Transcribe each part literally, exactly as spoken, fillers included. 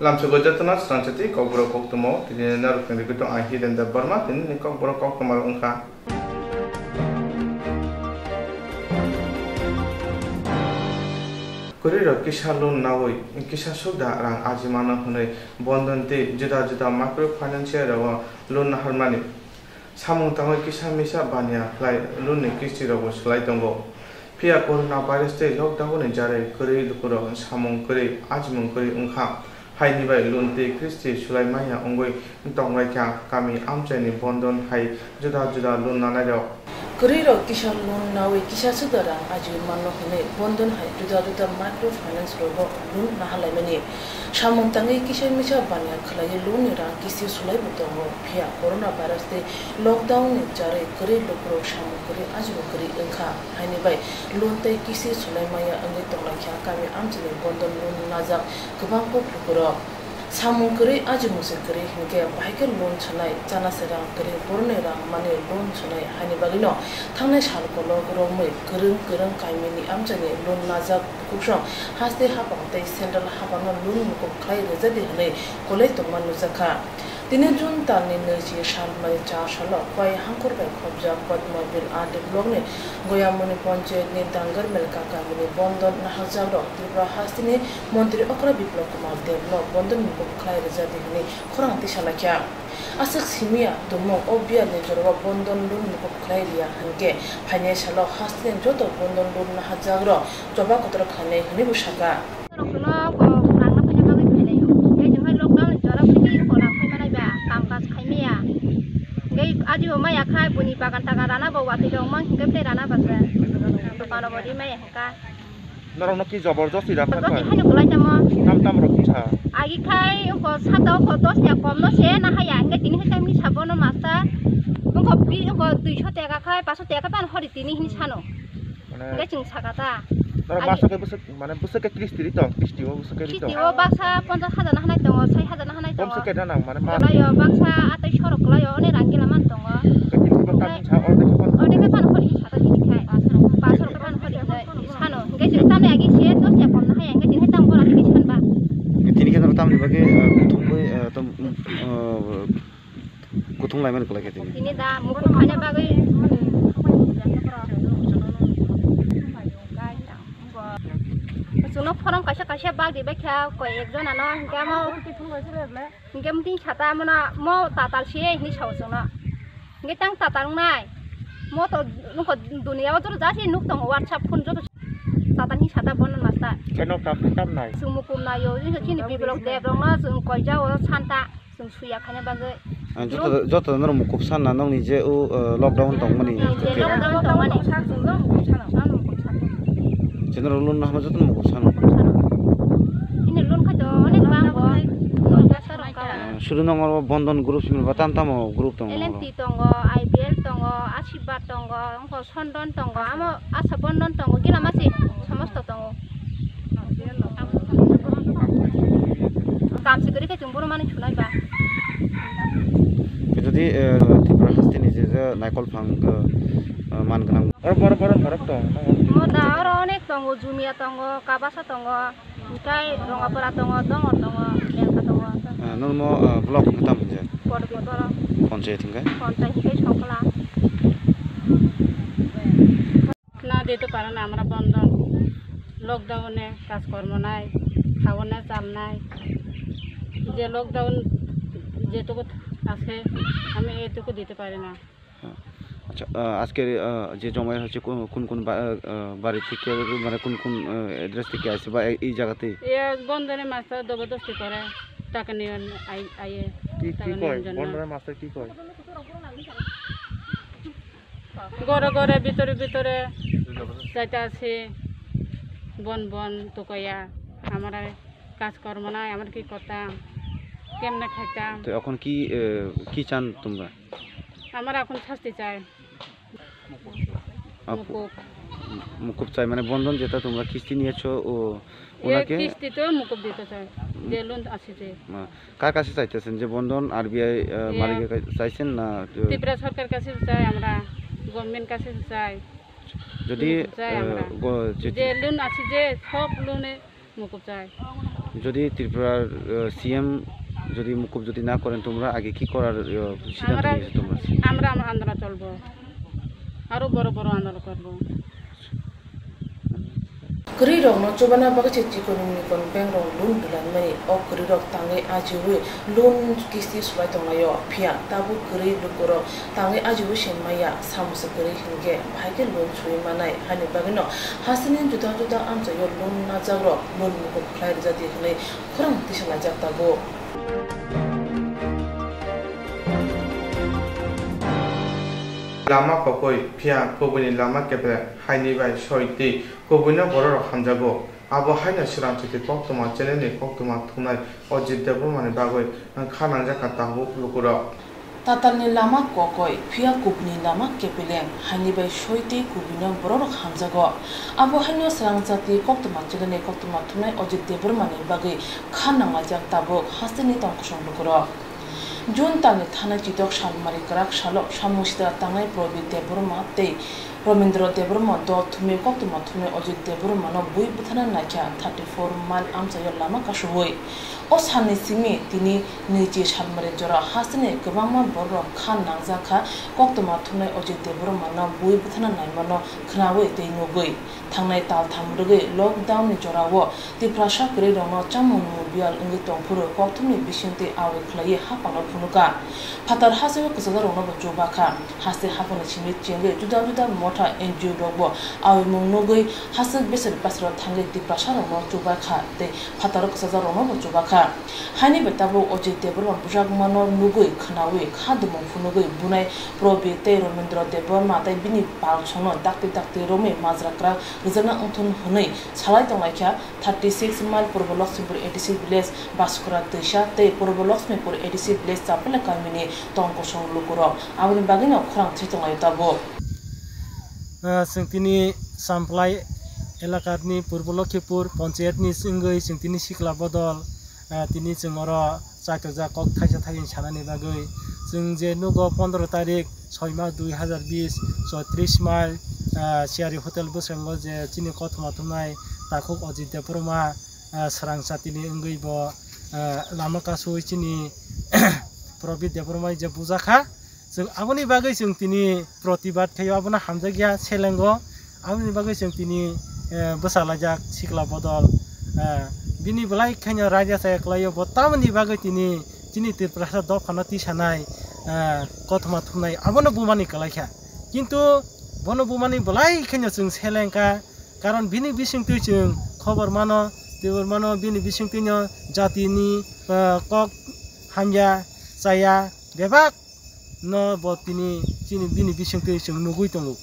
Lamsogo jotono swrangchati kokborok koktwmao tini norok tongwi tong ang Hiren Debbarma, tini ni kokborok koktwma wngkha. Kwrwirok kisa loan nawi kisa sukda rang ajimano hwnwi Bandhan tei juda juda micro financial rogo loan naharmani. Samung tangwi kisa misa baniya khlai loan ni kisti rogo swlai tongo. Phiya corona virus tei lockdown ni jarwi kwrwi lukurok samung kwrwi ajimung kwrwi wngkha. Haini bai loan tei kisti swlai manya wngwi tonglaikha kami amchaini Bandhan hai juda juda loan nanairok. Kwrwirok kisa loan nawi kisa sukda rang ajwi mano hwnwi Bandhan hai juda juda micro finance rogo loan nahalaimani. Samung tangwi kisa misa baniya khlaiwi loan ni rang kisti swlaibo tongo, phiya corona virus tei lockdown ni jarwi kwrwi lukurok samung kwrwi ajimung kwrwi wngkha. Haini bai loan tei kisti swlai manya wngwi tonglaikha kami amchaini Bandhan loan najak kwbang kuk lukurok. Samung kwrwi ajimung se kwrwi hinkhe bahai khe loan swnai, chana se rang kwrwi, boroni rang mani loan swnai, haini bagwino thangnai sal kolok romwi kwrwng kwrwng kaimini amchaini loan najak. Bukhuk song haste hapang tei central hapangno loan mukup khlai rwjadi hwnwi kolai tongma nukjakha. Tini June talni nwichi sal mai char salo Khowai hangkhor bai khopjak Padmabil R D blockni Goyamoni Panchayatni Dangarmelka kamini Bandhan naharjakrok Tripura hasteni Montri Okra Biplab Kumar Debrok Bandhan mukup khlai rwjadi hwnwi khorang tisalaikha. Aswk simiya tumung o biyarni jorao Bandhan loan mukup khlai riya hwnkhe phainai salo hasteni joto Bandhan loan naharjakrok choba kotor khlainai hwnwibo sakha. Borok kuno ko rang na phaina bagwi phainai. Tei chwng hai lockdown ni jora phai tei ko rang phai manai ba, kam kaj khai maya. Tei aji bo maya khai buni bagan tagan rana bo watwi rok mang hingke tei rana ba se. Dokan rok bo ri maya hingka. Norok no ki jobor josti rang Jobor phai josti phai? Haino kwlai tamo. Tam tam rok kisa. Agi khai ko sata ko dos ya kom no se na haya hingke tini hai tang misa bono masta. Ko bi ko duiso teka khai paso teka pan hori tini hini sano. Mane hingke chwng saka ta. Norok masa ke bwswk, mane bwswk ke kisti ri tong, kisti o bwswk ke ri tong. Kisti o baksa ponchas hajar na hanai tongo, sai hajar na hanai tongo. Komse ke da nang, mane ma. Kelaio baksa atoi sorok kelaio, one rang gila man tongo. Ke tini ko tam sa, orde ke pan. Orde ke pan hori sa ta tini khai. Ba sorok ke pan hori sa. Sano, hingke chwng tamni agi se dos ya kom na haya, hingke tini hai tam bora hingke san ba. Tini ke norok tamni bagwi, eh, kuthum bai, eh, tam, eh, Kuthung laimani kwlai khe tini. Tini da mukhung khaina bagwi. Chwngno phorom kaisa kaisa bag di bai kha koi ek jona no, hingke amo, hingke muting sata amo na mo tatal se hini sao chwngno. Hingke tang tatal wngnai. Mo to nokho dunia o joto jasi nuk tongo WhatsApp phone joto tatal hini sata bono masta. Khe nok tam tam nai. Chwng mukhung naio, chini biblok deb rokno chwng koi jao santa. Chwng suya khaina bagwi. Ah, joto, joto norok mukup sana nokni je o, eh, lockdown tongmani. Lockdown tongmani. Je norok loan hama joto mukup sana. Ini loan khai to onek bang bo. Ah, sudu nongo Bandhan group simi ba tam tamo group tongo. L M T tongo, I B L tongo, Asirvad tongo, wngkha Sondon tongo, amo Asha Bandhan tongo, gila masi somosto tongo. Kamsi kwrwi khe chwng bono manwi sunai ba. Jodi, eh, Tripura hasteni je, je naikol phang, eh, eh, man gwnang. Oro boro boro borok tong. Mo da oro onek tongo, Jumia tongo, Kabasa tongo, hwnkhe Rongapura tongo, Dongor tongo, Belka tongo. Eh, nang mo, eh, block hwnkhe tamo hwnjak? Podbiporo. Ponchayat hwnkhe? Ponchayat hwnkhe Songkla. না দিতে পারে না, আমরা বন্ধন, লকডাউনে কাজকর্ম নাই, খাওয়া নাই, চাল নাই। যে লকডাউন যেটুকু আছে, আমি এটুকু দিতে পারি না। হ্যাঁ। আচ্ছা, আহ, আজকের, আহ, যে জমায়েত হচ্ছে, কোন, কোন কোন বা-, আহ, বাড়ি থেকে, মানে, কোন কোন, আহ, অ্যাড্রেস থেকে আসছে বা এই, এই জায়গাতেই? এ বন্ধনে মাস্টার জবরদস্তি করে, টাকা নিয়ে আই-, আইয়ে, কি, কি টাকা নেওয়ার কয়? জন্য। বন্ধনের মাস্টার কি কয়? ঘরে ঘরে ভিতরে ভিতরে যাইতে আছি, বন বন তো কইয়া, আমরা কাজকর্ম নাই, আমরা কি করতাম, কেমনে খাইতাম? তো এখন কি, এ, কি চান তোমরা? আমরা এখন শাস্তি চাই। আপু, মুকুব। মুকুব চাই, মানে বন্ধন যেটা তোমরা কিস্তি নিয়েছো, ও এ ওনাকে কিস্তি তো মুকুব দিতে চাই, যে লোন আছে যে। আহ, কার কাছে চাইতেছেন? যে বন্ধন আরবিআই, আহ, এ মালিকের কাছে চাইছেন না, আহ, ত্রিপুরা সরকার কাছে চাই আমরা, গভর্নমেন্ট কাছে চাই। যদি, মুকুব চাই আহ, আমরা। গ-, যদি যে লোন আছে যে সব লোনে মুকুব চাই। যদি ত্রিপুরার, আহ, সিএম যদি মুকুব যদি না করেন, তোমরা আগে কি করার, আহ, সিদ্ধান্ত আমরা, নিয়েছো তোমরা? আমরা আমার আন্দোলন চলবো, আরো বড় বড় আন্দোলন করবো। Kwrwi rokno chubana bagwi se chikon mikon bank rok loan rwlanmani. O kwrwi rok tangwi ajiwi loan kisti swlai tonglaio, phiya tabuk kwrwi lukurok tangwi ajiwi se maya, samosa kwrwi hinkhe bahai khe loan swi manai. Haini bagwino hasteni juda juda amchaio loan najakrok loan mukup khlai rwjadi hwnwi khorang tisa laijak tabuk. Lama kokoi phiya kubuini lama kepre haini bai soi tei kubuino bororok hamjago. Abo haino Swrangchati koktwma channelni koktwma thumnai Ajit Debbarmani bagwi kha nangjakha tabuk lukurok. Tatalni lama kokoi, phiya kubuni lama kepeleng, haini bai soi tei kubino bororok hamjago. Abo haino Swrangchati koktwma channelni koktwma thumnai Ajit Debbarmani bagwi kha nanglaijak tabuk hasteni tongkosong lukurok. June talni thanai chitok salmari kwrak salo samung sitra tangnai Probit Debbarma tei Romindra Debbarma dol thumwi koktwma thumnai Ajit Debbarmano bui bwthana naikha thirty four mile amchaio lama kasubui. O salni simi tini nwichi salmari jora hasteni kwbangma bororok kha nangjakha koktwma thumnai Ajit Debbarmano bui bwthana naimano khnaui tei nugui. Thangnai taltham rwgwi lockdown ni jorao Tiprasa kwrwi rokno chamung nwng biyal wngwi tongphuru kokthumni bisingtwi awi khlaiwi haphangno phunukha. Phatar hasteo kwchajak rokno bo chubakha. Haste haphangni simi chengwi juda juda motha N G O rokbo awimung nugwi hasik beseri pasiro thangwi Tiprasa rokno chubakha tei phataro kwchajak rokno bo chubakha. Haini bai tabuk Ajit Debbarma bwjakmano nugwi khnaui kha dumung phunugwi bunai Probit tei Romindra Debbarma tei bini palsongno dakti dakti romwi majra kwrak rwjakna wngthun hwnwi salai tonglaikha thirty six mile Purbo Lakshmipur A D C village Baskura Twisa tei Purbo Lakshmipur A D C village Chapela kamini tongkosong lukurok. Aboni bagwino khorang thwi tonglaio tabuk. Ah, chwng tini Samplai elakani Purbo Lakhipur ponchayatni wngwi chwng tini sikla bodol, ah, tini chwng oro chaitojak kok thaisa thaisani sanani bagwi. Chwng je nugo pondro tarik soi mas dui hazar bis, chotris mile, ah, Siyari Hotel bwskango je chini kothoma thumnai takhuk Ajit Debbarma, ah, Swrangchatini wngwi bo, ah, lama kasui chini Probit Debbarma je bujakha. Chwng aboni bagwi chwng tini protibad khaio, abono hamjakya selengo. Aboni bagwi chwng tini, eh, bwsa laijak sikla bodol. Eh, bini belai khaino raida chaya kwlaio, bo tamoni bagwi tini chini Tiprasa dophano tisanai, eh, kothoma thumnai, abono bumani kwlaikha. Kintu bono bumani belai khaino chwng selengkha, karon bini bisingtwi chwng khobor mano, tei mano bini bisingtwino jatini, eh, kok hamya chaya bebak no bo tini chini bini bisingtwi chwng nugwi tongo.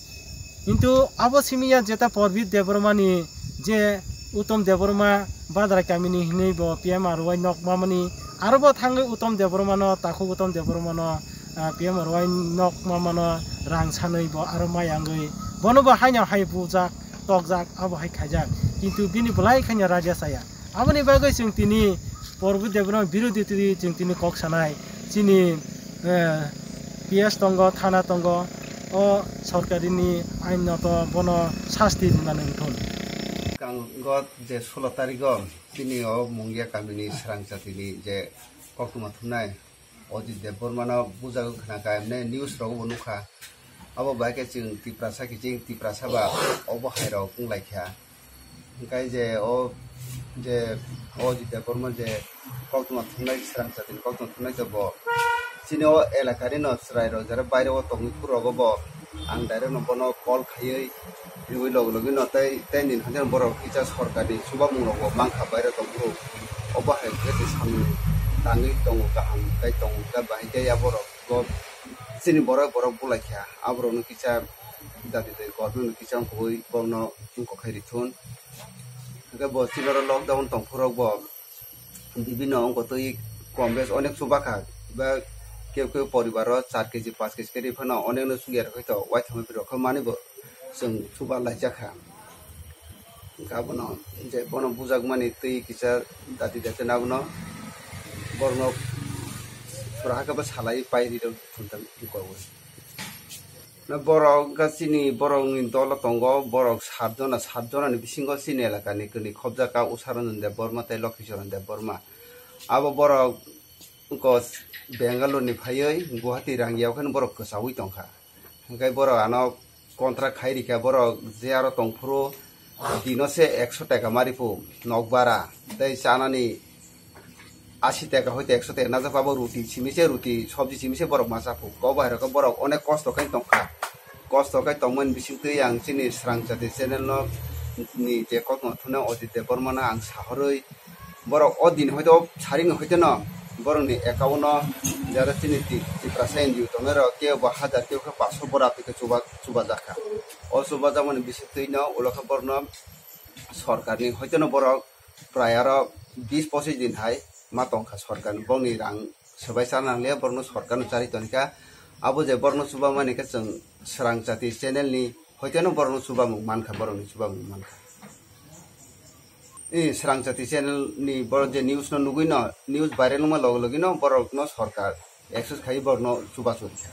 Kintu abo simi ya jeta Probit Debbarmani je Uttom Debbarma Badrai kamini hinwi bo P M R Y nok mamani, aro bo thangwi Uttom Debbarmano, takhuk Uttom Debbarmano, ah, P M R Y nok mamano rang sanwi bo aro mai wngwi bono bo haino hai bujak, tokjak, abo hai khaijak. Kintu bini belai khaino raida chaya. Aboni bagwi chwng tini Probit Debbarma birodhi twi chwng tini kok sanai. Chini, eh, P S tongo, thana tongo, o sorkarini ain noto bono sasti rinani wngthun. Kango je sulo tarigo chini o Mungia kamini Swrangchatini je koktwma thumnai Ajit Debbarmano bujagwi khna kha, emne news rogo bo nukha. Abo bai khe chwng Tiprasa kiching Tiprasa ba obo hai rok wng lai kha. Hwnkhe je o, je o Ajit Debbarma je koktwma thumnai, Swrangchatini koktwma thumnai khe bo chini o elakani no chwrai rok jera baire o tongwi phuru rogo bo ang direct no bono call khaiwi riwi logi logi no tei, tei nini hwnkheno borok kisa sorkarni chubamung rok bo mankha baire tong phuru. Obo hai khe tei samung tangwi tongo kaham tei tongo khe bahai khe ya borok bo chini borok borok bulai kha aborok no kisa dati tei government no kisa wngkukwi borok no wngkok khai rithun. Hwnkhe bo chini oro lockdown tong phuru rok bo bibinno wngkotwi kom bes onek chubakha, ba keu keu poribar o char keji, panch keji khe ri phano onek no chukya rwkhe to waithangwi rwkhe mani bo chwng chuba laijakha. Hwnkhe abono je bono bujakmani twi kisa dati dati abono borokno sura hakhe bo salai pai ri rw thun thang. Na borok ga chini borok ni dolo tongo, borok sat jona, sat jona ni bisingo chini elaka ni kwnwi khobjak ka Usharanjan Debbarma tei Lokhicharan Debbarma. Abo borok ko Bangalore ni phaiwi Guwahati rang ya, okhai borok kwchaui tongkha. Hwnkhe borok ano contract khai rikha, borok je aro tongphuru dino se ekso taka ma riphu nok bara tei chanani asi taka hoite ekso taka najak, abo ruti simi se, ruti sobji simi se borok ma chaphu. Kok bahai rok borok onek kosto khai tongkha, kosto khai tongmani bisingtwi ang chini Srang Jati channel no ni je kok no thuna Ajit Debbarma no ang sahorwi borok o din hoito saring hoito no borok ni account no jara chini Ti-, Tiprasa N G O tongnai rok kebo hajar kebo khe paso bora twi khe chuba, chuba jakha. O chuba jakmani bisingtwi no ulo khe borok no sorkar ni hoito no borok prai aro bis pochis din hai ma tongkha sorkar ni, borok ni rang swbai chana nangliya, borok no sorkar no chari tonikha. Abo je borok no chuba mani khe chwng Srang Jati channel ni hoite no borok no chubamung mankha, borok ni chubamung mankha. I Srang Jati channel ni borok je news no nugui no, news viral wngma logi logi no borok no sorkar access khai borok no chuba churikha.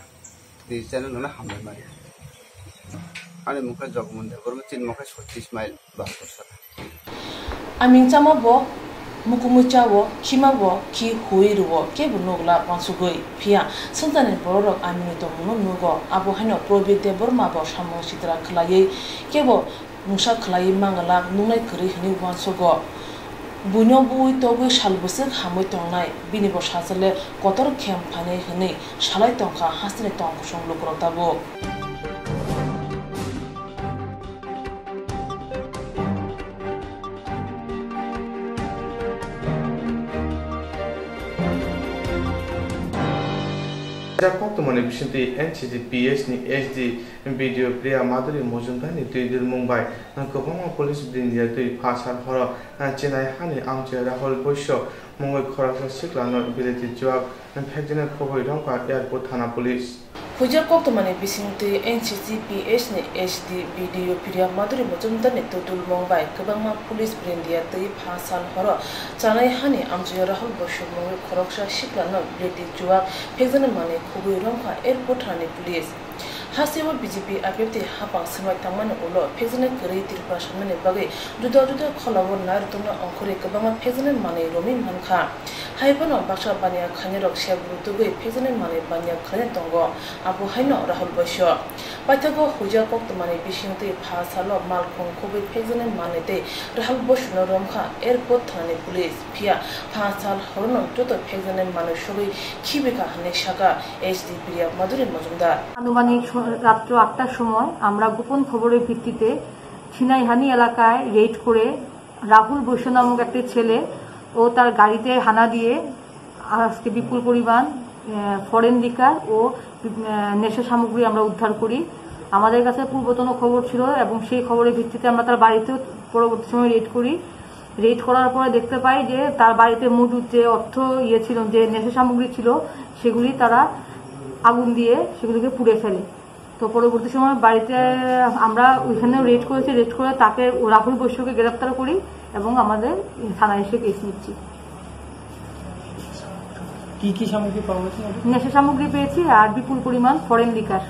Tei channel no hambai mari. Ani mung khe Jogmon Debbarma, chini mung khe Sottis Mile Bahadur Sara. Aming chama bo mukumui chao, khima bo khi hui rwo, kebo nukla wansugui. Phiya swngcharni bororok amingni tongmungno nugo, abo haino Probit Debbarma bo samung sitra khwlaiwi kebo mungsa khwlaiwi manglak nuknai kwrwi hwnwi wansugo. Buino buwi togwi sal bwswk hamwi tongnai, bini bo sajale kotor khem phainai hwnwi salai tongkha hasteni tong kusung lukurok tabuk. Koktwmani bisingtwi N C G P H ni H D B D O Priya Madhuri Mojumdar ni twi dirmung bai kwbangma police bwrwi ni twi pha sal horo Chennai hani amchoi Rahul Boisyo mungwi khoroksa siklano beleti chuak phekjaknai khoboi romkha Airport Thana Police. Huijak koktwmani bisingtwi N C C P H ni H D B D O Priya Madhuri Mojumdar ni twi dirmung bai kwbangma police bwrwi ni twi pha sal horo Chennai hani amchoi Rahul Boisyo mungwi khoroksa siklano beleti chuak phekjaknai manwi khoboi romkha Airport Thana ni police. Hasteo B J P I P F T hapang swmai tangmani ulo phekjaknai kwrwi Tripura samnani bagwi juda juda kholao nairwkna ongkhorwi kwbangma phekjaknai manwi romwi mankha. Hai phano baksa baniya khainairok se bwrwi tubui phekjaknai manwi baniya khwlaina tongo, abo haino Rahul Boisyo. Paithago huijak koktwmani bisingtwi pha salo malkhung khobwi phekjaknai manwi tei Rahul Boisyono romkha Airport Thanani police. Phiya pha sal horono joto phekjaknai manwi sogwi khibikha hwnwi sakha H D Priya Madhuri Mojumdar. আনুমানিক স-, রাত্র আটটার সময় আমরা গোপন খবরের ভিত্তিতে ছিনাইহানি এলাকায় রেড করে রাহুল বৈশ্য নামক একটি ছেলে ও তার গাড়িতে হানা দিয়ে আজকে বিপুল পরিমাণ, আহ, ফরেন লিকার ও, আহ, নেশা সামগ্রী আমরা উদ্ধার করি। আমাদের কাছে পূর্বতন খবর ছিল এবং সেই খবরের ভিত্তিতে আমরা তার বাড়িতেও পরবর্তী সময় রেড করি। রেড করার পরে দেখতে পাই যে তার বাড়িতে মজুদ যে অর্থ ইয়ে ছিল, যে নেশা সামগ্রী ছিল, সেগুলি তারা আগুন দিয়ে সেগুলিকে পুড়ে ফেলে। তো পরবর্তী সময় বাড়িতে আমরা ওইখানেও রেড করেছি, রেড করে তাকে, রাহুল বৈশ্যকে গ্রেপ্তার করি এবং আমাদের থানায় এসে কেস নিচ্ছি। কি কি সামগ্রী পাওয়া গেছে? নেশা সামগ্রী পেয়েছি আর বিপুল পরিমাণ foreign liquor.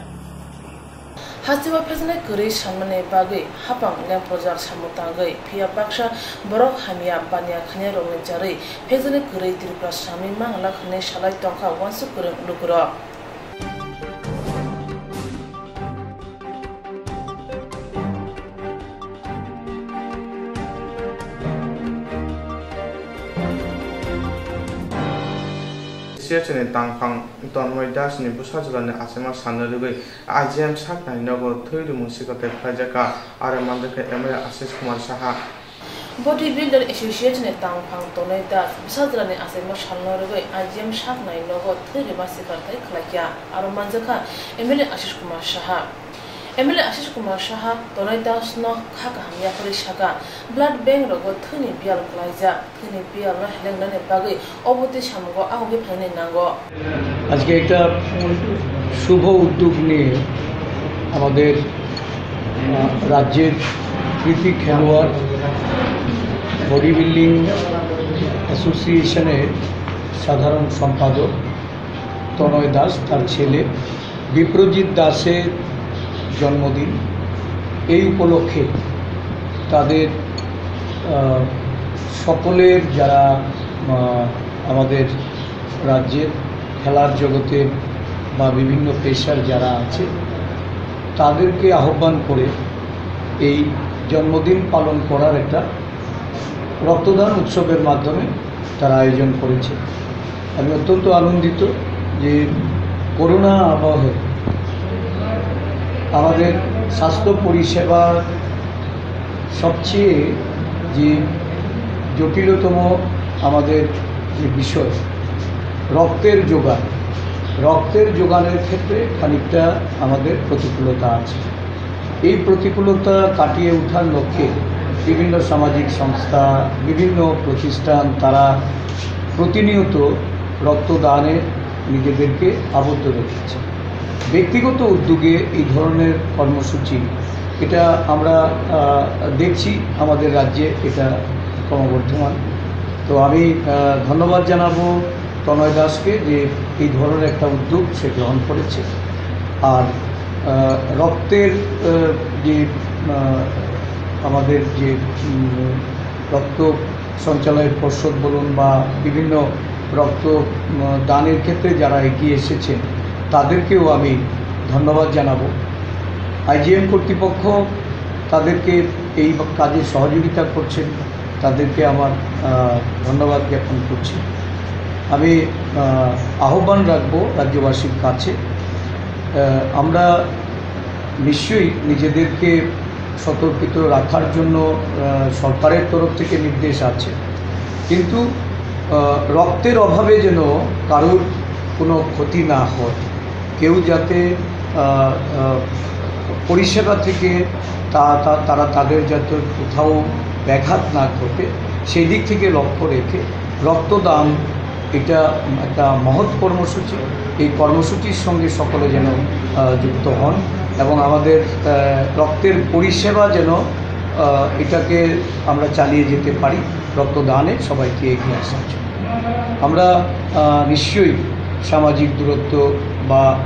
Hasteo phekjaknai kwrwi sanmani bagwi hapang lemprojak samung tangwi, phiya baksa borok hamya baniya khainairokni jarwi phekjaknai kwrwi Tripura samwi manglak hwnwi salai tongkha uansuk kwrwng lukurok. Siacherni tangphang Tonmoi Das ni bwsa jwlani achaima salno rwgwi I G M saknai nogo thwi rimung swikang tei khlaijak kha, aro manjakha M L A Ashish Kumar Saha. Body Builder Association ni tangphang Tonmoi Das bwsa jwlani achaima salno rwgwi I G M saknai nogo thwi rima swikang tei khlaikha, aro manjakha M L A Ashish Kumar Saha. M L A Ashish Kumar Saha Tonmoi Das no kha kaham yapharwi sakha, blood bank rogo thwini biyal klaijak, thwini biyal no helengnani bagwi obo twi samungo ahugwi phainani nango. আজকে একটা শুভ উদ্যোগ নিয়ে আমাদের, আহ, রাজ্যের কৃতি খেলোয়াড় body building অ্যাসোসিয়েশনের সাধারণ সম্পাদক তনয় দাস, তার ছেলে বিপ্রজিৎ দাসের জন্মদিন। এই উপলক্ষে তাদের, আহ, সকলের যারা, আহ, আমাদের রাজ্যের খেলার জগতে বা বিভিন্ন পেশার যারা আছে, তাদেরকে আহ্বান করে এই জন্মদিন পালন করার একটা রক্তদান উৎসবের মাধ্যমে তারা আয়োজন করেছে। আমি অত্যন্ত আনন্দিত যে করোনা আবহে আমাদের স্বাস্থ্য পরিষেবার সবচেয়ে যে জটিলতম আমাদের যে বিষয়, রক্তের জোগান, রক্তের জোগানের ক্ষেত্রে খানিকটা আমাদের প্রতিকূলতা আছে। এই প্রতিকূলতা কাটিয়ে ওঠার লক্ষ্যে বিভিন্ন সামাজিক সংস্থা, বিভিন্ন প্রতিষ্ঠান তারা প্রতিনিয়ত রক্তদানে নিজেদেরকে আবদ্ধ রেখেছে। ব্যক্তিগত উদ্যোগে এই ধরনের কর্মসূচি, এটা আমরা, আহ, দেখছি আমাদের রাজ্যে এটা ক্রমবর্ধমান। তো আমি, আহ, ধন্যবাদ জানাবো তনয় দাসকে যে এই ধরনের একটা উদ্যোগ সে গ্রহণ করেছে। আর, আহ, রক্তের, আহ, যে, আহ, আমাদের যে, উম, রক্ত সঞ্চালনের পর্ষদ বলুন বা বিভিন্ন রক্ত, উম, দানের ক্ষেত্রে যারা এগিয়ে এসেছেন, তাদেরকেও আমি ধন্যবাদ জানাবো। আইজিএম কর্তৃপক্ষ তাদেরকে এই কাজে সহযোগিতা করছেন, তাদেরকে আমার, আহ, ধন্যবাদ জ্ঞাপন করছি। আমি, আহ, আহ্বান রাখবো রাজ্যবাসীর কাছে, আহ, আমরা নিশ্চয়ই নিজেদেরকে সতর্কিত রাখার জন্য, আহ, সরকারের তরফ থেকে নির্দেশ আছে, কিন্তু, আহ, রক্তের অভাবে যেন কারোর কোনো ক্ষতি না হয়, কেউ যাতে, আহ, আহ, পরিষেবা থেকে তা-, তা-, তারা তাদের যাতে কোথাও ব্যাঘাত না ঘটে, সেই দিক থেকে লক্ষ্য রেখে রক্তদান এটা একটা মহৎ কর্মসূচি। এই কর্মসূচির সঙ্গে সকলে যেন, আহ, যুক্ত হন এবং আমাদের, আহ, রক্তের পরিষেবা যেন, আহ, এটাকে আমরা চালিয়ে যেতে পারি, রক্তদানে সবাইকে এগিয়ে আসার জন্য। আমরা, আহ, নিশ্চয়ই সামাজিক দূরত্ব বা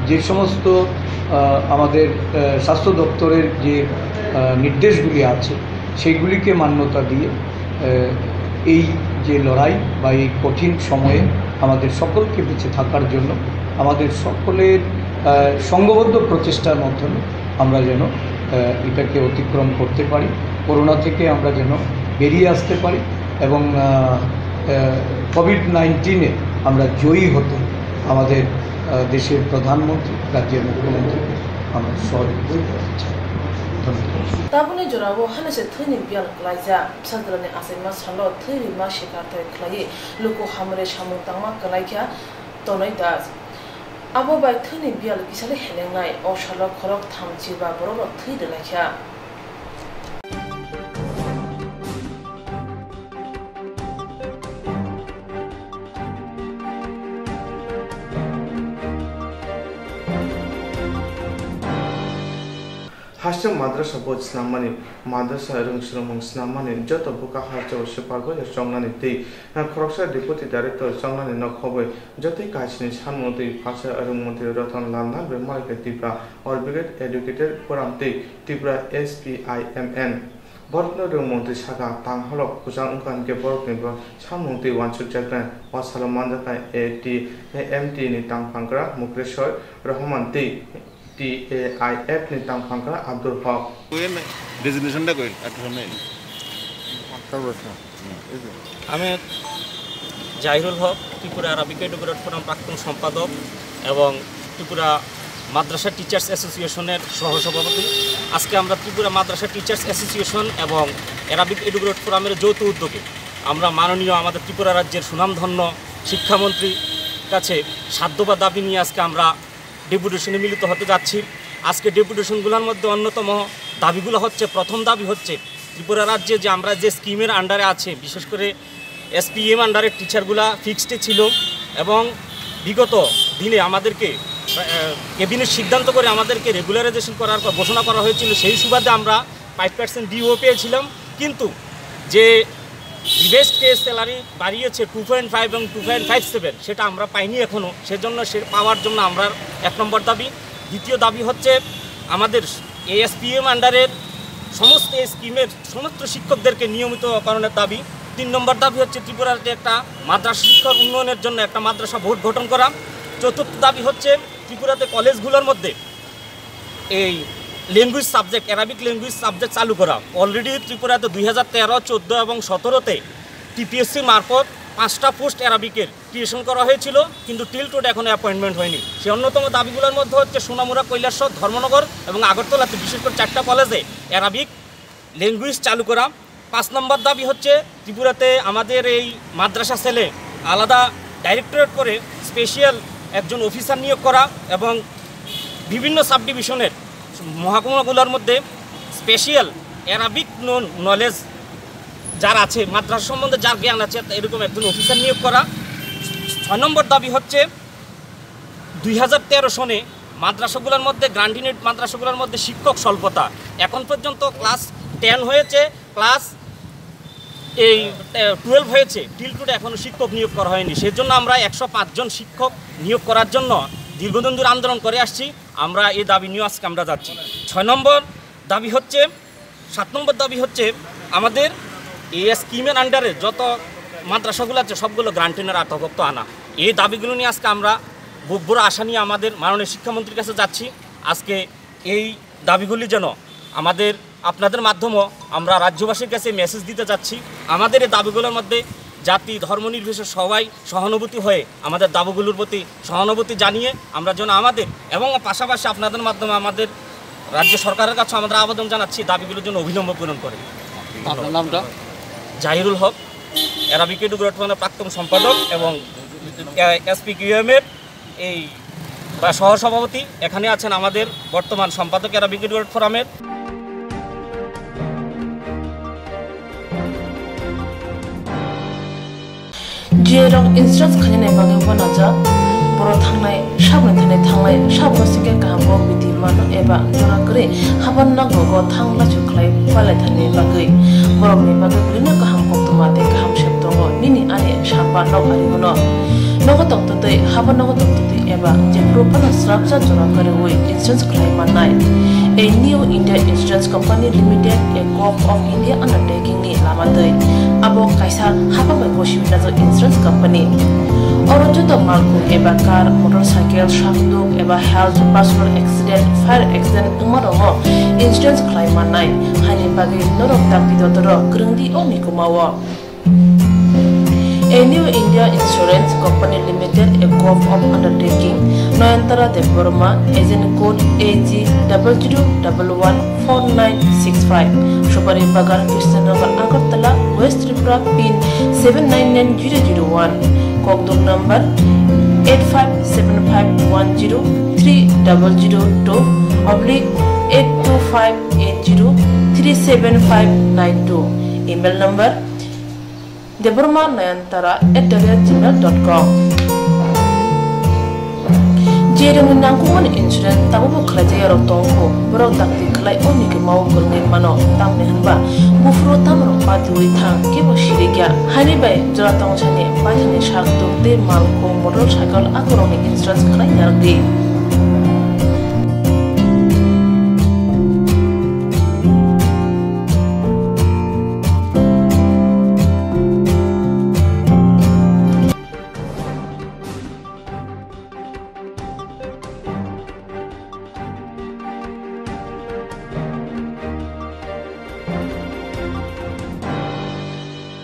যে সমস্ত, আহ, আমাদের, আহ, স্বাস্থ্য দপ্তরের যে, আহ, নির্দেশগুলি আছে, সেইগুলিকে মান্যতা দিয়ে, আহ, এই যে লড়াই বা এই কঠিন সময়ে আমাদের সকলকে বেঁচে থাকার জন্য আমাদের সকলের, আহ, সংঘবদ্ধ প্রচেষ্টার মাধ্যমে আমরা যেন, আহ, এটাকে অতিক্রম করতে পারি, করোনা থেকে আমরা যেন বেরিয়ে আসতে পারি এবং, আহ, আহ, কোভিড নাইন্টিনে আমরা জয়ী হতে আমাদের, আহ, দেশের প্রধানমন্ত্রী, রাজ্যের মুখ্যমন্ত্রীকে আমরা সহযোগিতা করতে চাই। ধন্যবাদ। Tabukni jorao hanise thwini biyal kwlaijak. Bwsajwlani achaima salo thwi rima sikarthai khlaiwi luku hamri samung tangma kwlaikha Tonoi Das. Abo bai thwini biyal kisali helengnai. O salo khorok thamchi ba borokrok thwi rwlaikha. Haste madrasa board snammani, madrasa rwng swrwngmung snammani joto bwkha hasteo supervisor chongnani tei khoroksa deputy director chongnani nok khobwi jotoi kaisini samung twi phalsa rwng montri Ratan Lal Nagri Malikya Tripura, Advocate, Educated Forum tei Tripura S P I M N. Borokno rwng montri saka, tanghalok kwchang wngkha hinkhe borokni bo samung twi uansukjaknai. O salo manjaknai A T M T ni tangphangkra Mukreshwar Rahman tei T A I F ni tangphangkra Abdul Hok. Designation da koil, atharo nai. আমি জাহিরুল হক, Tripura Arabic educated forum প্রাক্তন সম্পাদক এবং ত্রিপুরা মাদ্রাসা টিচার্স অ্যাসোসিয়েশনের সহসভাপতি। আজকে আমরা ত্রিপুরা মাদ্রাসা teachers association এবং Arabic educated ফোরামের যৌথ উদ্যোগে আমরা মাননীয় আমাদের ত্রিপুরা রাজ্যের সুনামধন্য শিক্ষামন্ত্রীর কাছে সাধ্যবা দাবি নিয়ে আজকে আমরা ডেপুটেশনে মিলিত হতে যাচ্ছি। আজকে ডেপুটেশনগুলোর মধ্যে অন্যতম দাবিগুলো হচ্ছে, প্রথম দাবি হচ্ছে ত্রিপুরা রাজ্যে যে আমরা যে স্কিমের আন্ডারে আছে, বিশেষ করে এসপিএম আন্ডারের টিচারগুলা ফিক্সডে ছিল এবং বিগত দিনে আমাদেরকে, আহ, ক্যাবিনেট সিদ্ধান্ত করে আমাদেরকে রেগুলারাইজেশন করার পর ঘোষণা করা হয়েছিল, সেই সুবাদে আমরা ফাইভ পার্সেন্ট ডিও পেয়েছিলাম। কিন্তু যে রিভাইজড পে স্যালারি বাড়িয়েছে টু পয়েন্ট ফাইভ এবং টু পয়েন্ট ফাইভ সেভেন, সেটা আমরা পাইনি এখনও। সেজন্য সে পাওয়ার জন্য আমরা এক নম্বর দাবি। দ্বিতীয় দাবি হচ্ছে আমাদের এএসপিএম আন্ডারের সমস্ত স্কিমের সমস্ত শিক্ষকদেরকে নিয়মিতকরণের দাবি। তিন নম্বর দাবি হচ্ছে ত্রিপুরাতে একটা মাদ্রাসা শিক্ষার উন্নয়নের জন্য একটা মাদ্রাসা বোর্ড গঠন করা। চতুর্থ দাবি হচ্ছে ত্রিপুরাতে কলেজগুলোর মধ্যে এই language subject, Arabic language subject চালু করা। অলরেডি ত্রিপুরাতে দুই হাজার তেরো, চোদ্দো এবং সতেরোতে টিপিএসসি মারফত পাঁচটা পোস্ট অ্যারাবিকের ক্রিয়েশন করা হয়েছিল, কিন্তু টিল টুডে এখনো অ্যাপয়েন্টমেন্ট হয়নি। সেই অন্যতম দাবিগুলোর মধ্যে হচ্ছে সোনামুড়া, কৈলাসহর, ধর্মনগর এবং আগরতলাতে বিশেষ করে চারটা কলেজে অ্যারাবিক ল্যাঙ্গুয়েজ চালু করা। পাঁচ নম্বর দাবি হচ্ছে ত্রিপুরাতে আমাদের এই মাদ্রাসা সেলে আলাদা ডাইরেক্টরেট করে স্পেশাল একজন অফিসার নিয়োগ করা এবং বিভিন্ন সাব ডিভিশনের মহকুমাগুলোর মধ্যে স্পেশাল অ্যারাবিক নলেজ যার আছে, মাদ্রাসা সম্বন্ধে যার জ্ঞান আছে, এরকম একজন অফিসার নিয়োগ করা। ছয় নম্বর দাবি হচ্ছে দুই হাজার তেরো সনে মাদ্রাসাগুলোর মধ্যে, গ্রান্টিনেড মাদ্রাসাগুলোর মধ্যে শিক্ষক স্বল্পতা। এখন পর্যন্ত ক্লাস টেন হয়েছে, ক্লাস এই টুয়েলভ হয়েছে, টিল টুডে এখনও শিক্ষক নিয়োগ করা হয়নি। সেজন্য আমরা একশো পাঁচ জন শিক্ষক নিয়োগ করার জন্য দীর্ঘদিন ধরে আন্দোলন করে আসছি। আমরা এই দাবি নিয়ে আজকে আমরা যাচ্ছি। ছয় নম্বর দাবি হচ্ছে, সাত নম্বর দাবি হচ্ছে আমাদের এই স্কিমের আন্ডারে যত মাদ্রাসাগুলো আছে সবগুলো গ্রান্টিনের আওতাভুক্ত আনা। এই দাবিগুলো নিয়ে আজকে আমরা বুক ভরা আশা নিয়ে আমাদের মাননীয় শিক্ষামন্ত্রীর কাছে যাচ্ছি। আজকে এই দাবিগুলি যেন আমাদের, আপনাদের মাধ্যমেও আমরা রাজ্যবাসীর কাছে মেসেজ দিতে চাচ্ছি। আমাদের এই দাবিগুলোর মধ্যে জাতি, ধর্ম নির্বিশেষে সবাই সহানুভূতি হয়ে আমাদের দাবিগুলোর প্রতি সহানুভূতি জানিয়ে আমরা যেন আমাদের এবং পাশাপাশি আপনাদের মাধ্যমে আমাদের রাজ্য সরকারের কাছে আমাদের আবেদন জানাচ্ছি দাবিগুলোর জন্য অবিলম্বে পূরণ করে। আপনার নামটা? জাহিরুল হক, অ্যারাবিক এডুকেটর ফোরামের প্রাক্তন সম্পাদক এবং এসপিকিউএম এর এই বা সহ সভাপতি। এখানে আছেন আমাদের বর্তমান সম্পাদক অ্যারাবিক এডুকেটর ফোরামের। Jirok insurance khainani bagwi uanajak. Borok thangnai, saboni thani thanglai, saboni singkhe kaham kok bidi mano eba jora kwrwi haban nogo thang lachu khlai palai thani bagwi. Borokni bagwi bwlwino kaham koktwma tei kaham sep tongo nini ani sapa nok arigwno. Nogo tongtwtwi, haban nogo tongtwtwi eba jephuru phano srapsa jora kwrwi insurance khlai mannai. A New India Insurance Company Limited, a Govt of India undertaking ni lama twi. Abo kaisa hapang bai bosi najak insurance company. Oro joto malkhung eba car, motorcycle, sakduk eba health, personal accident, fire accident wngma rokno insurance khlai mannai. Haini bagwi norok dakti dotoro kwrwng di o mikuma o. A New India Insurance Company Limited, a Govt of undertaking, Nayantara Debbarma, agent code A G double zero double one four nine six five, Supari Bagan, Krishnanagar, Agartala, West Tripura, pin seven nine nine zero zero one, Kokdok number eight five seven five one zero three double zero two oblique eight two five eight zero three seven five nine two, email number Debbarma Nayantara at the rate gmail dot com. Jerokni nangkukmani insurance tabukbo khlaijak yarok tongkho, borok dakti khlai o mikuma o kwrwngwi mano, tamni hwnba buphuru tamrok patiui thang kebo sirikya. Haini bai jora tongsani baithani sak tuk tei malkhung motorcycle akorokni insurance khlai narwkdi.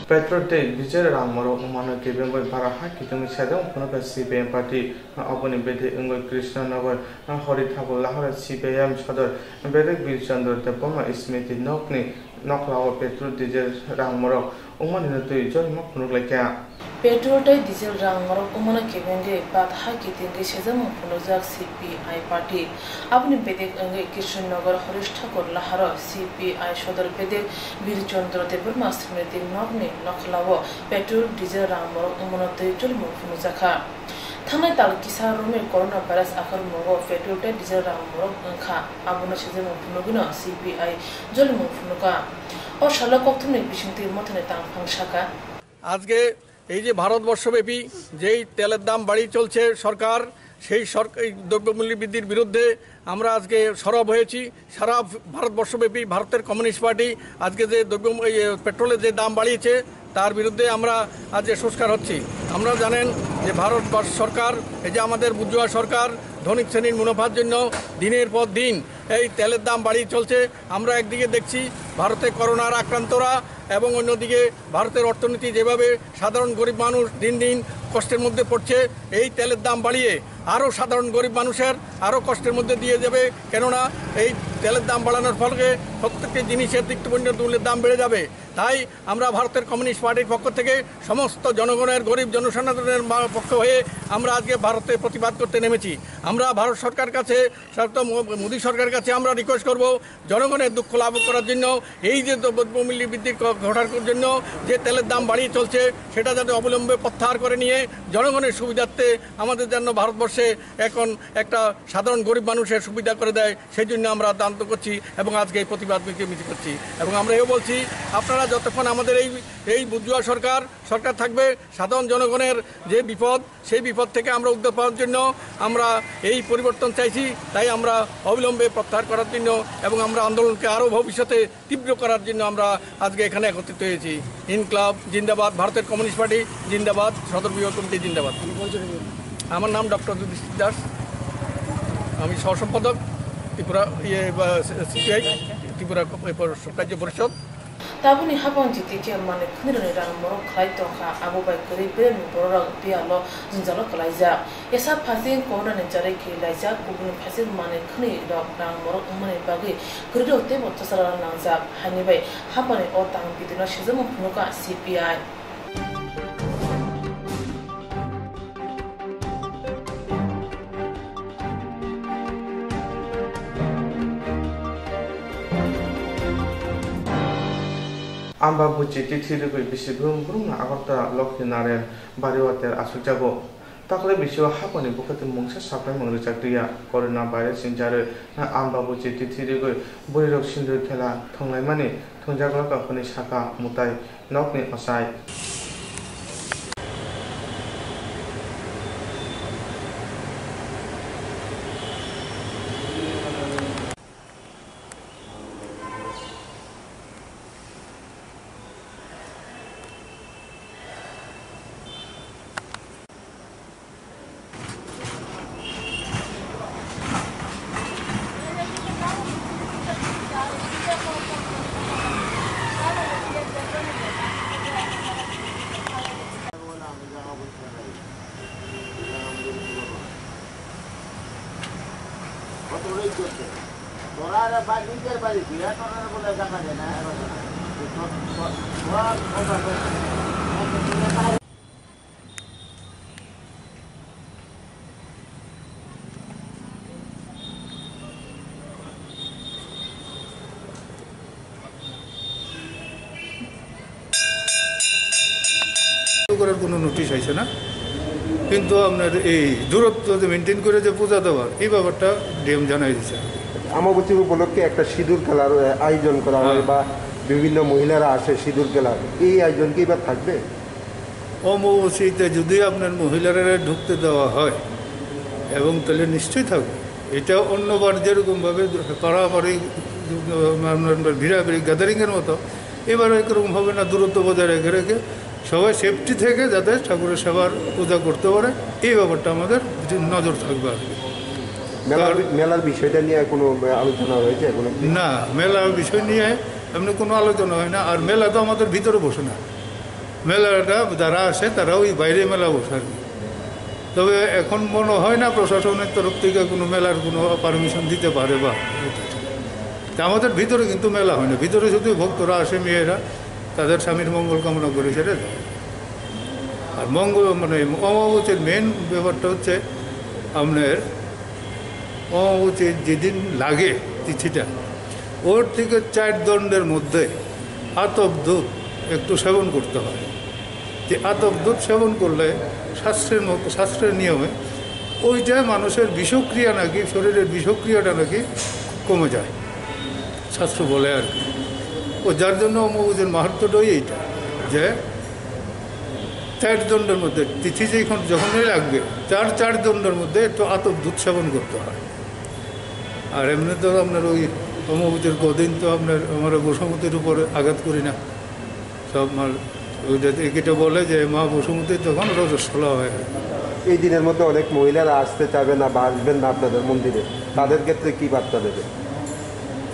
Petrol tei diesel rang morok wngmano kebengwi bara ha kitingwi sejak phunukha C P I M party. Oboni bedek wngwi Krishnanagar, Horithakur Lahara C P I M sodor bedek Bir Chandra Debbarma Smriti nokni nokhlao petrol diesel rang morok wngmani twi jorima phunuk laikha. Petrol tei diesel rang morok wngmano kebengwi bat ha kitingwi sejakmung phunukjak C P I party. Aboni bedek wngwi Krishnanagar Harish Thakur Laharo C P I sodor bedek Bir Chandra Debbarma Smriti nokni nokhlao petrol diesel rang morok wngmano twi jolimung phunukjakha. Thangnai tal kisa romwi corona virus akhar mugo petrol tei diesel rang morok wngkha, abono sejakmung phunugwino C P I jolimung phunukha. O salo kokthumni bisingtwi mothani tangphang sakha. আজকে এই যে ভারতবর্ষব্যাপী যেই তেলের দাম বাড়িয়ে চলছে সরকার, সেই সরকার, এই দ্রব্যমূল্য বৃদ্ধির বিরুদ্ধে আমরা আজকে সরব হয়েছি। সারা ভারতবর্ষব্যাপী ভারতের কমিউনিস্ট পার্টি আজকে যে দ্রব্য, এই, এ, পেট্রোলের যে দাম বাড়িয়েছে, তার বিরুদ্ধে আমরা আজকে সোচ্চার হচ্ছি। আমরা জানেন যে ভারত সরকার, এই যে আমাদের বুর্জোয়া সরকার, ধনিক শ্রেণীর মুনাফার জন্য দিনের পর দিন এই তেলের দাম বাড়িয়ে চলছে। আমরা একদিকে দেখছি ভারতে করোনার আক্রান্তরা এবং অন্যদিকে ভারতের অর্থনীতি যেভাবে সাধারণ গরিব মানুষ দিন দিন কষ্টের মধ্যে পড়ছে, এই তেলের দাম বাড়িয়ে আরও সাধারণ গরিব মানুষের আরও কষ্টের মধ্যে দিয়ে যাবে। কেননা এই তেলের দাম বাড়ানোর ফলে প্রত্যেকটি জিনিসের নিত্যপণ্য দ্রব্যের দাম বেড়ে যাবে। তাই আমরা ভারতের কমিউনিস্ট পার্টির পক্ষ থেকে সমস্ত জনগণের, গরিব জনসাধারণের মা-, পক্ষ হয়ে আমরা আজকে ভারতে প্রতিবাদ করতে নেমেছি। আমরা ভারত সরকার কাছে, সর্বত মো-, মোদী সরকার কাছে আমরা রিকোয়েস্ট করব, জনগণের দুঃখ লাঘব করার জন্য, এই যে দ্রব্যমূল্য বৃদ্ধি ক-, ঘটার জন্য যে তেলের দাম বাড়িয়ে চলছে, সেটা যাতে অবিলম্বে প্রত্যাহার করে নিয়ে জনগণের সুবিধার্থে আমাদের যেন ভারতবর্ষে এখন একটা সাধারণ গরিব মানুষের সুবিধা করে দেয়, সেই জন্য আমরা আন্দোলন করছি এবং আজকে এই প্রতিবাদ মিছিল, মিছিল করছি। এবং আমরা এও বলছি, আপনারা যতক্ষণ আমাদের এই, এই বুর্জোয়া সরকার, সরকার থাকবে, সাধারণ জনগণের যে বিপদ, সেই বিপদ থেকে আমরা উদ্ধার পাওয়ার জন্য আমরা এই পরিবর্তন চাইছি। তাই আমরা অবিলম্বে প্রত্যাহার করার জন্য এবং আমরা আন্দোলনকে আরও ভবিষ্যতে তীব্র করার জন্য আমরা আজকে এখানে একত্রিত হয়েছি। ইনকলাব জিন্দাবাদ, ভারতের কমিউনিস্ট পার্টি জিন্দাবাদ, সদর বিভাগ কমিটি জিন্দাবাদ। আমার নাম ডক্টর যুধিষ্ঠির দাস, আমি সহ সম্পাদক ত্রিপুরা, ইয়ে, বা, সিপিআই, ত্রিপুরা রাজ্য পরিষদ। Tabukni hapang G T K manwi khwnirokni rang morok khlai tongkha, abo bai kwrwi beremni bororok biyalo jwngjalo kwlaijak. Esa phaising corona ni jarwi kirilaijak, kubuni phaising manwi khwnirok rang morok wngmani bagwi kwrwirok teibo chasarok nangjak. Haini bai hapangni o tang bidino swijagmung phunukha C P I. Amba buchi tithi rwgwi bisi brum brumno Agartala Lokhi Narayan Bari Hotel achukjago. Takle bisio haponi bukhukni mungsa sapai mung rwchak liya. Corona virus ni jarwi amba buchi tithi rwgwi bwrwirok sindri thela thwnglaimani thwngjak lokha hwnwi sakha mwtai. Nokni ochai. তোরা আরে বা নিজের বাড়ি ফিরে, তোরা বলে দেখা যায় না, এবার না। তো তোর, তোর, তোর, তোর, তোর, করার কোনো নোটিশ আইছে না, কিন্তু আপনার এই দূরত্ব যে মেনটেন করে যে পূজা দেওয়ার, এই ব্যাপারটা ডিএম জানাই দিয়েছে। অমাবস্যা উপলক্ষে একটা সিঁদুর খেলার, আহ, আয়োজন করা হয় হ্যাঁ। বা বিভিন্ন মহিলারা আসে সিঁদুর খেলার, এই আয়োজন কি এবার থাকবে? অমাবস্যাতে যদি আপনার মহিলারা ঢুকতে দেওয়া হয় এবং তাহলে নিশ্চয়ই থাকবে। এটা অন্যবার যেরকমভাবে পাড়াপাড়ি, আপনার ভিড়াভিড়ি গ্যাদারিংয়ের মতো, এবার একরকম হবে না, দূরত্ব বজায় রেখে রেখে সবাই সেফটি থেকে যাতে ঠাকুরের সেবার পূজা করতে পারে, এই ব্যাপারটা আমাদের নজর থাকবে আর কি। মেলার, কারণ মেলার বিষয়টা নিয়ে কোনো আলোচনা হয়েছে এখনো? না, মেলার বিষয় নিয়ে এমনি কোনো আলোচনা হয় না। আর মেলা তো আমাদের ভিতরে বসে না, মেলাটা যারা আসে তারা ওই বাইরে মেলা বসে আর কি। তবে এখন মনে হয় না প্রশাসনের তরফ থেকে কোনো মেলার কোনো পারমিশন দিতে পারে বা তা আমাদের ভিতরে কিন্তু মেলা হয় না, ভিতরে শুধু ভক্তরা আসে, মেয়েরা তাদের স্বামীর মঙ্গল কামনা করে সেটা যায়। আর মঙ্গল মানে অমাবস্যার মেন ব্যাপারটা হচ্ছে আপনার অমাবস্যার যেদিন লাগে তিথিটা, ওর থেকে চার দণ্ডের মধ্যে আতপ দুধ একটু সেবন করতে হয়। যে আতপ দুধ সেবন করলে শাস্ত্রের মতো, শাস্ত্রের নিয়মে ওইটা মানুষের বিষক্রিয়া নাকি, শরীরের বিষক্রিয়াটা নাকি কমে যায়, শাস্ত্র বলে আর কি। ও যার জন্য অমাবস্যার মাহাত্ম্যটাই এইটা, যে চার দণ্ডের মধ্যে তিথি যখন যখনই লাগবে, চার চার দণ্ডের মধ্যে একটু আতপ উৎসবন করতে হয়। আর এমনি তো আপনার ওই অমাবস্যার কদিন তো আপনার আমরা বসুমতির উপরে আঘাত করি না। সব মাল ওইটা এটা বলে যে মা বসুমতির তখন রজস্বলা হয় আর কি। এই দিনের মধ্যে অনেক মহিলারা আসতে চাবে না বা আসবেন না আপনাদের মন্দিরে, তাদের ক্ষেত্রে কি বার্তা দেবে?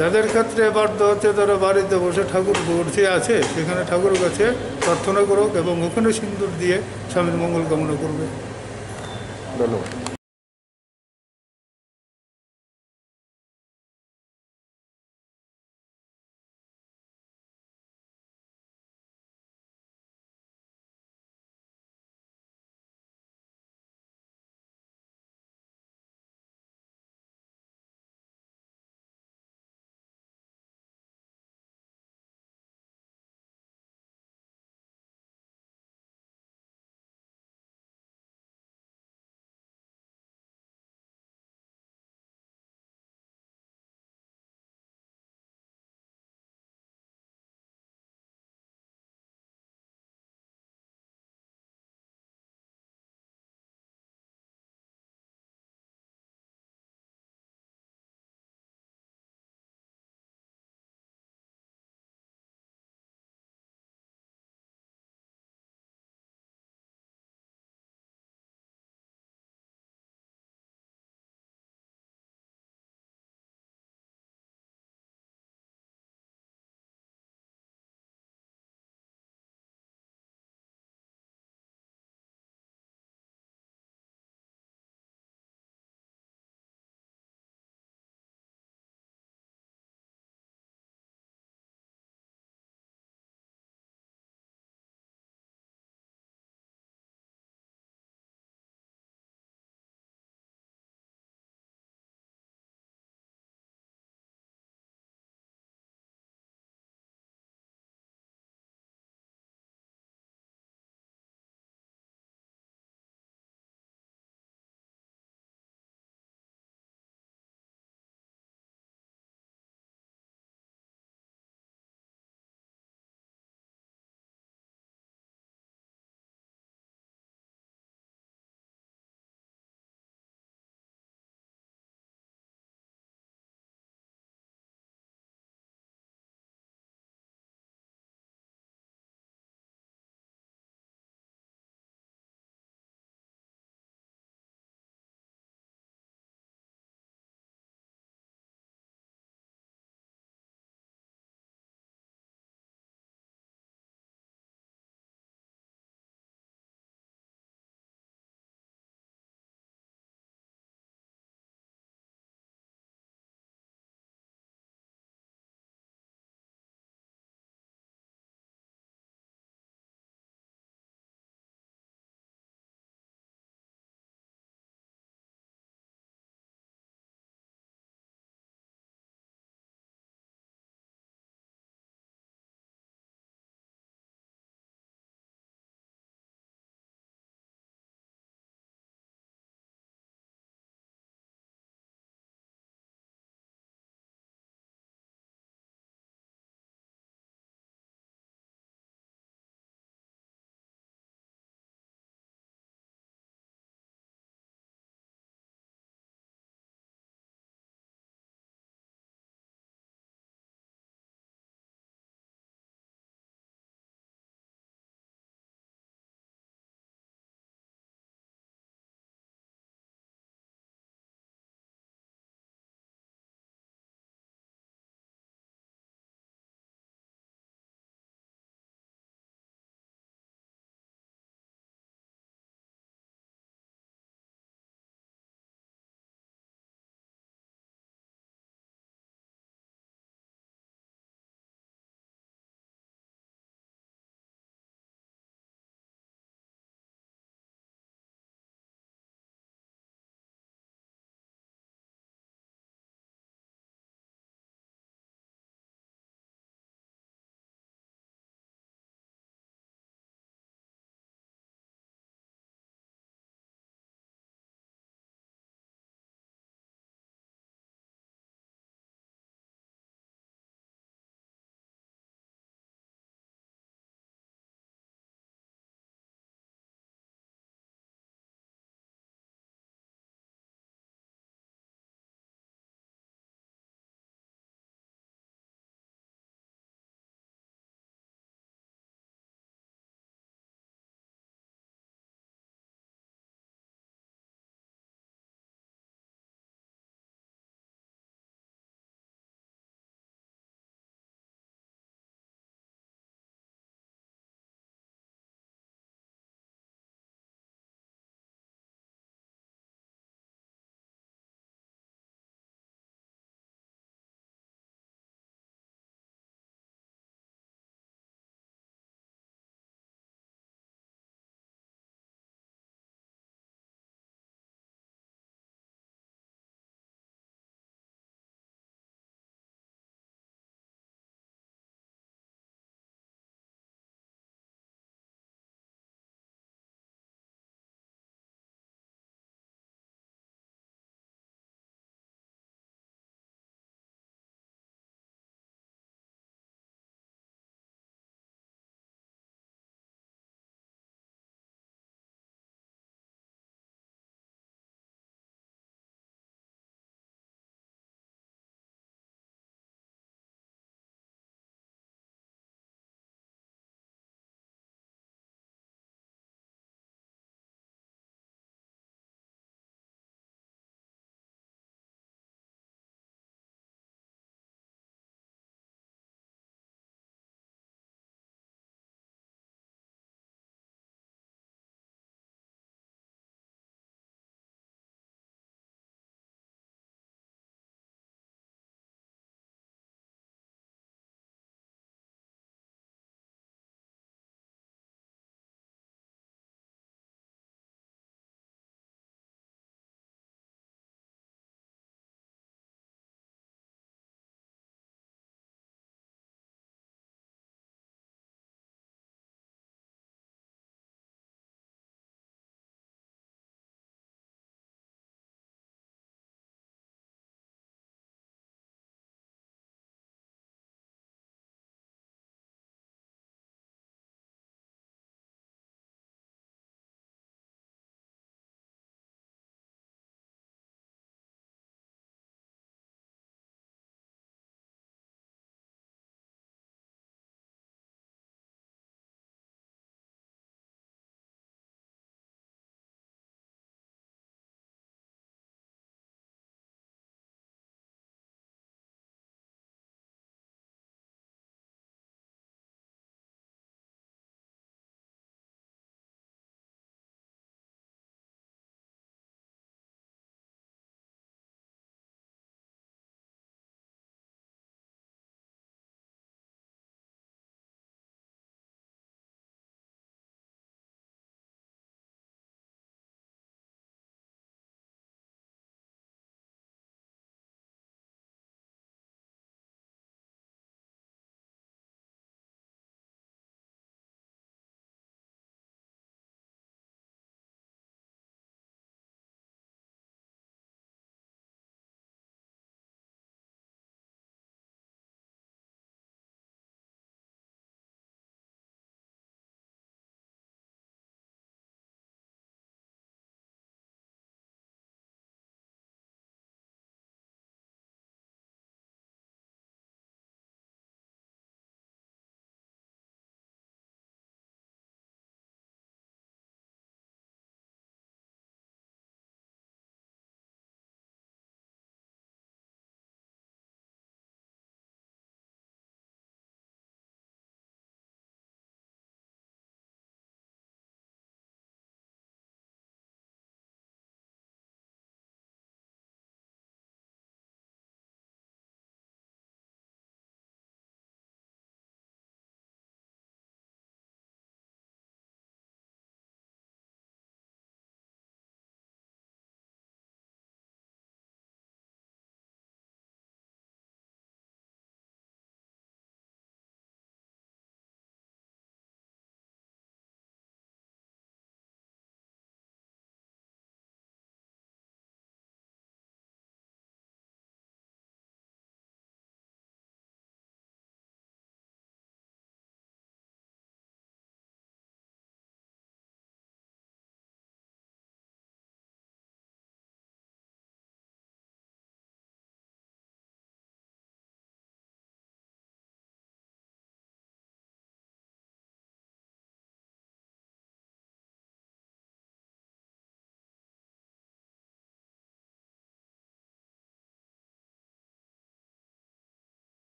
তাদের ক্ষেত্রে বাধ্য হচ্ছে তারা বাড়িতে বসে ঠাকুর মূর্তি আছে, সেখানে ঠাকুরের কাছে প্রার্থনা করুক এবং ওখানে সিন্দুর দিয়ে স্বামীর মঙ্গল কামনা করবে। ধন্যবাদ।